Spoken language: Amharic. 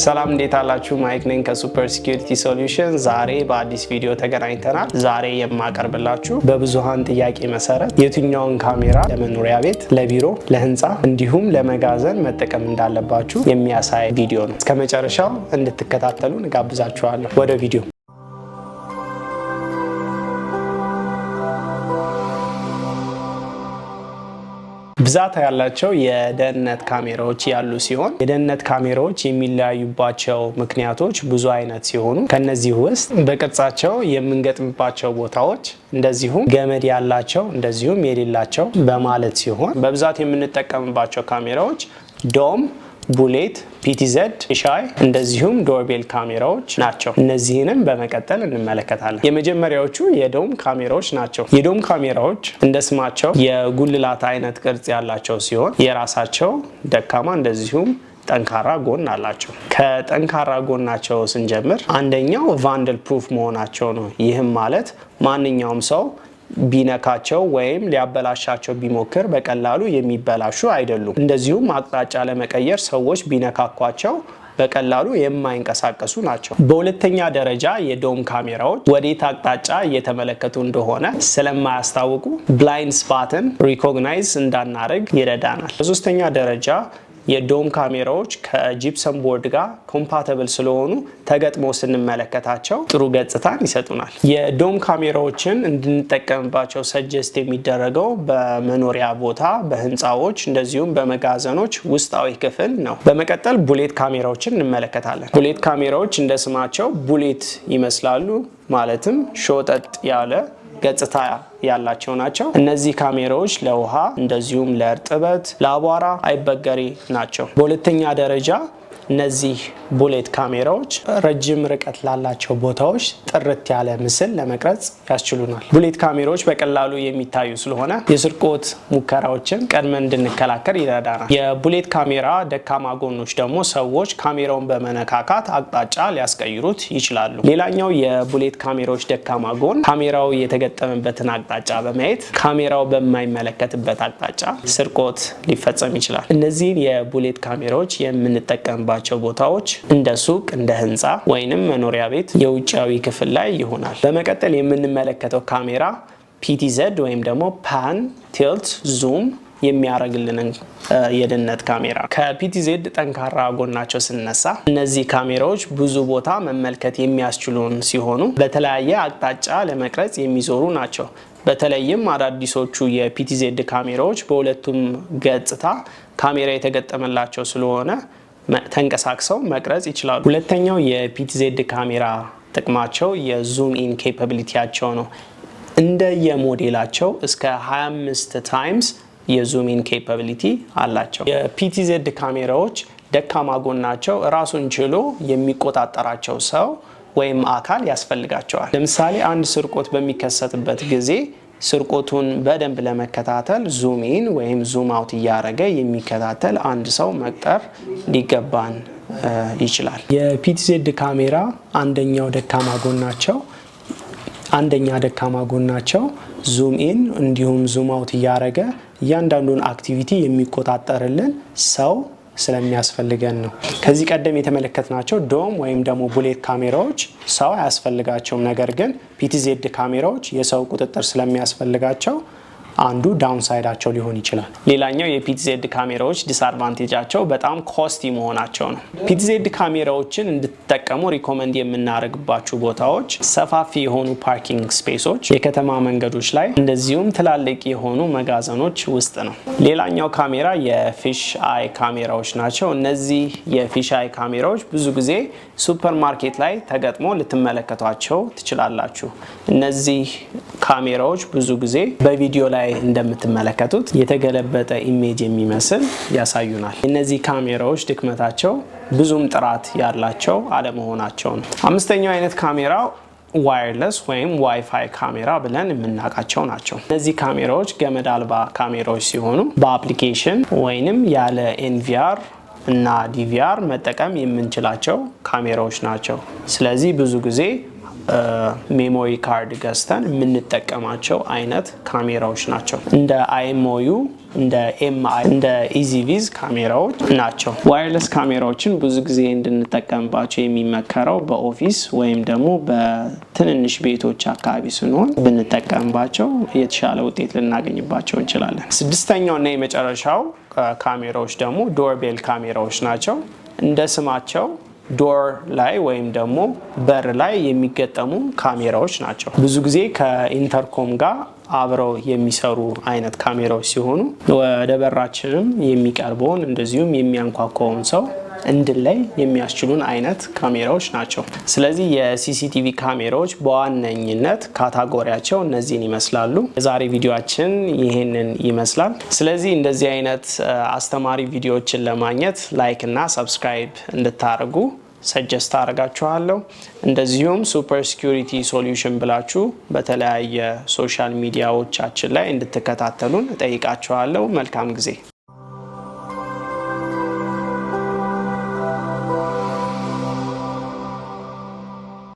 ሰላም፣ እንዴት አላችሁ? ማይክ ነኝ ከ Super Security Solution። ዛሬ በአዲስ ቪዲዮ ተገናኝተናል። ዛሬ የማቀርብላችሁ በብዙሃን ጥያቄ መሰረት የትኛውን ካሜራ ለመኖሪያ ቤት፣ ለቢሮ፣ ለህንፃ እንዲሁም ለመጋዘን መጠቀም እንዳለባችሁ የሚያሳይ ቪዲዮ ነው። እስከ መጨረሻው እንድትከታተሉ እጋብዛችኋለሁ። ወደ ቪዲዮ። ብዛት ያላቸው የደህንነት ካሜራዎች ያሉ ሲሆን የደህንነት ካሜራዎች የሚለያዩባቸው ምክንያቶች ብዙ አይነት ሲሆኑ ከነዚህ ውስጥ በቅርጻቸው፣ የምንገጥምባቸው ቦታዎች፣ እንደዚሁም ገመድ ያላቸው እንደዚሁም የሌላቸው በማለት ሲሆን በብዛት የምንጠቀምባቸው ካሜራዎች dome፣ bullet፣ PTZ፣ fisheye እንደዚሁም doorbell ካሜራዎች ናቸው። እነዚህንም በመቀጠል እንመለከታለን። የመጀመሪያዎቹ የ dome ካሜራዎች ናቸው። የ dome ካሜራዎች እንደ ስማቸው የጉልላት አይነት ቅርጽ ያላቸው ሲሆን የራሳቸው ደካማ እንደዚሁም ጠንካራ ጎን አላቸው። ከጠንካራ ጎናቸው ስንጀምር አንደኛው vandal proof መሆናቸው ነው። ይህም ማለት ማንኛውም ሰው ቢነካቸው ወይም ሊያበላሻቸው ቢሞክር በቀላሉ የሚበላሹ አይደሉም። እንደዚሁም አቅጣጫ ለመቀየር ሰዎች ቢነካኳቸው በቀላሉ የማይንቀሳቀሱ ናቸው። በሁለተኛ ደረጃ የ dome ካሜራዎች ወዴት አቅጣጫ እየተመለከቱ እንደሆነ ስለማያስታውቁ blind spot ን recognize እንዳናደርግ ይረዳናል። በሶስተኛ ደረጃ የ dome ካሜራዎች ከ gypsum board ጋር compatible ስለሆኑ ተገጥሞ ስንመለከታቸው ጥሩ ገጽታን ይሰጡናል። የ dome ካሜራዎችን እንድንጠቀምባቸው suggest የሚደረገው በመኖሪያ ቦታ፣ በህንፃዎች እንደዚሁም በመጋዘኖች ውስጣዊ ክፍል ነው። በመቀጠል bullet ካሜራዎችን እንመለከታለን። Bullet ካሜራዎች እንደ ስማቸው bullet ይመስላሉ። ማለትም ሾጠጥ ያለ ገጽታ ያላቸው ናቸው። እነዚህ ካሜራዎች ለውሃ እንደዚሁም ለእርጥበት፣ ለአቧራ አይበገሬ ናቸው። በሁለተኛ ደረጃ እነዚህ bullet ካሜራዎች ረጅም ርቀት ላላቸው ቦታዎች ጥርት ያለ ምስል ለመቅረጽ ያስችሉናል። Bullet ካሜራዎች በቀላሉ የሚታዩ ስለሆነ የስርቆት ሙከራዎችን ቀድመን እንድንከላከል ይረዳናል። የ bullet ካሜራ ደካማ ጎኖች ደግሞ ሰዎች ካሜራውን በመነካካት አቅጣጫ ሊያስቀይሩት ይችላሉ። ሌላኛው የ bullet ካሜራዎች ደካማ ጎን ካሜራው የተገጠመበትን አቅጣጫ በማየት ካሜራው በማይመለከትበት አቅጣጫ ስርቆት ሊፈጸም ይችላል። እነዚህን የ bullet ካሜራዎች የምንጠቀምባቸው ቦታዎች እንደ ሱቅ፣ እንደ ህንፃ ወይንም መኖሪያ ቤት የውጫዊ ክፍል ላይ ይሆናል። በመቀጠል የምንመለከተው ካሜራ PTZ ወይም ደግሞ pan tilt zoom የሚያደርግልንን የደህንነት ካሜራ። ከ PTZ ጠንካራ ጎናቸው ስነሳ እነዚህ ካሜራዎች ብዙ ቦታ መመልከት የሚያስችሉን ሲሆኑ በተለያየ አቅጣጫ ለመቅረጽ የሚዞሩ ናቸው። በተለይም አዳዲሶቹ የ PTZ ካሜራዎች በሁለቱም ገጽታ ካሜራ የተገጠመላቸው ስለሆነ ተንቀሳቅሰው መቅረጽ ይችላሉ። ሁለተኛው የ PTZ ካሜራ ጥቅማቸው የ zoom in capability ያቸው ነው። እንደ የሞዴላቸው እስከ 25 times የ zoom in capability አላቸው። የ PTZ ካሜራዎች ደካማ ጎናቸው ራሱን ችሎ የሚቆጣጠራቸው ሰው ወይም አካል ያስፈልጋቸዋል። ለምሳሌ አንድ ስርቆት በሚከሰትበት ጊዜ ስርቆቱን በደንብ ለመከታተል zoom in ወይም zoom out እያደረገ የሚከታተል አንድ ሰው መቅጠር ሊገባን ይችላል። የ PTZ ካሜራ አንደኛ ደካማ ጎናቸው zoom in እንዲሁም zoom out እያደረገ እያንዳንዱን activity የሚቆጣጠርልን ሰው ስለሚያስፈልገን ነው። ከዚህ ቀደም የተመለከትናቸው dome ወይም ደግሞ bullet ካሜራዎች ሰው አያስፈልጋቸውም። ነገር ግን PTZ ካሜራዎች የሰው ቁጥጥር ስለሚያስፈልጋቸው አንዱ downside ኣቸው ሊሆን ይችላል። ሌላኛው የ PTZ ካሜራዎች disadvantage ኣቸው በጣም costly መሆናቸው ነው። PTZ ካሜራዎችን እንድትጠቀሙ recommend የምናደርግባችሁ ቦታዎች ሰፋፊ የሆኑ parking space ኦች፣ የከተማ መንገዶች ላይ እንደዚሁም ትላልቅ የሆኑ መጋዘኖች ውስጥ ነው። ሌላኛው ካሜራ የ fish eye ካሜራዎች ናቸው። እነዚህ የ fish eye ካሜራዎች ብዙ ጊዜ ሱፐር ማርኬት ላይ ተገጥሞ ልትመለከቷቸው ትችላላችሁ። እነዚህ ካሜራዎች ብዙ ጊዜ በቪዲዮ ላይ እንደምትመለከቱት የተገለበጠ image የሚመስል ያሳዩናል። እነዚህ ካሜራዎች ድክመታቸው ብዙም ጥራት ያላቸው አለመሆናቸው ነው። አምስተኛው አይነት ካሜራ wireless ወይም ዋይፋይ ካሜራ ብለን የምናውቃቸው ናቸው። እነዚህ ካሜራዎች ገመድ አልባ ካሜራዎች ሲሆኑ በ application ወይንም ያለ NVR እና DVR መጠቀም የምንችላቸው ካሜራዎች ናቸው። ስለዚህ ብዙ ጊዜ memory card ገዝተን የምንጠቀማቸው አይነት ካሜራዎች ናቸው። እንደ IMOU እንደ MI፣ እንደ EZVIZ ካሜራዎች ናቸው። Wireless ካሜራዎችን ብዙ ጊዜ እንድንጠቀምባቸው የሚመከረው በ office ወይም ደግሞ በትንንሽ ቤቶች አካባቢ ስንሆን ብንጠቀምባቸው የተሻለ ውጤት ልናገኝባቸው እንችላለን። ስድስተኛው እና የመጨረሻው ካሜራዎች ደግሞ doorbell ካሜራዎች ናቸው። እንደ ስማቸው door ላይ ወይም ደግሞ በር ላይ የሚገጠሙ ካሜራዎች ናቸው። ብዙ ጊዜ ከ intercom ጋር አብረው የሚሰሩ አይነት ካሜራዎች ሲሆኑ ወደ በራችንም የሚቀርበውን እንደዚሁም የሚያንኳኳውን ሰው እንድንለይ የሚያስችሉን አይነት ካሜራዎች ናቸው። ስለዚህ የ CCTV ካሜራዎች በዋነኝነት category ያቸው እነዚህን ይመስላሉ። የዛሬ ቪዲዮአችን ይህንን ይመስላል። ስለዚህ እንደዚህ አይነት አስተማሪ ቪዲዮዎችን ለማግኘት like እና subscribe እንድታደርጉ suggest አደርጋችኋለሁ። እንደዚሁም Super Security Solution ብላችሁ በተለያየ social media ዎቻችን ላይ እንድትከታተሉን እጠይቃችኋለሁ። መልካም ጊዜ።